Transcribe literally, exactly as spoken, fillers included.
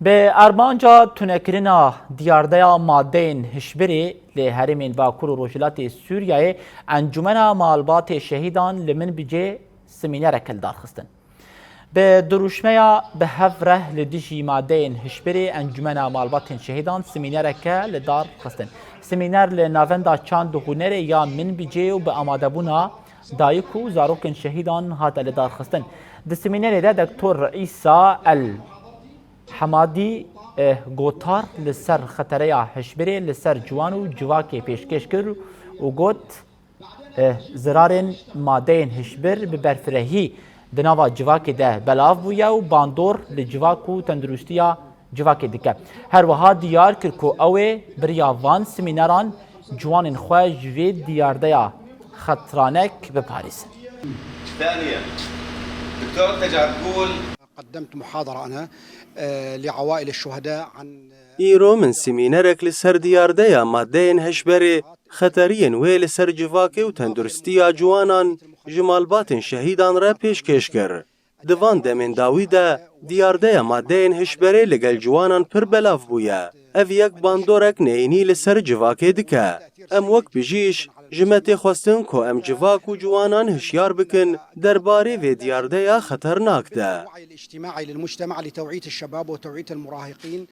Bi armanca tunekirina diyardeya madeyên hişbirê li herêmên Bakur û Rojhilatê Sûriyeyê, Encûmena Malbatê Şehîdan li Minbicê simînereke li dar xistin. Bi dirûşmeya bi hev re li dijî madeyên hişbirê, Encûmena Malbatên Şehîdan simînereke li dar xistin. Simîner li Navenda Çand û Hunerê ya Minbicê û bi amadebûna dayik û zarokên şehîdan hate li dar xistin. Di simînerê de Doktor Îsa El Hemadî, eh, gotar li ser xetereya hişbirê li ser ciwan û civakê pêşkêş kir û got, eh, zirarên madeyên hişbir bi berfirehî di nava civakê de belav bûye û bandor li civak û tenduristiya civakê dike. Her wiha diyar kir ku ew ê bi riya van simîneran ciwanên xwe ji vê diyardeya xetranek biparêzin. ثانيا، دكتور، انت قاعد تقول قدمت محاضرة أنا، آه، لعوائل الشهداء عن Îro min semînerek li ser diyardeya madeyên hişberê, xeteriyên wê li ser civakê û tenduristiya ciwanan ji malbatên şehîdan re pêşkêş kir. Di van demên dawî de diyardeya madeyên hişberê li gel ciwanan pir belav bûye. Ev yek bandorek neyînî li ser civakê dike. Em wek bijîş ji me tê xwestin ku em civak û ciwanan hişyar bikin derbarê vê diyardeya xeternak de. الوعي الاجتماعي للمجتمع لتوعية الشباب وتوعية المراهقين.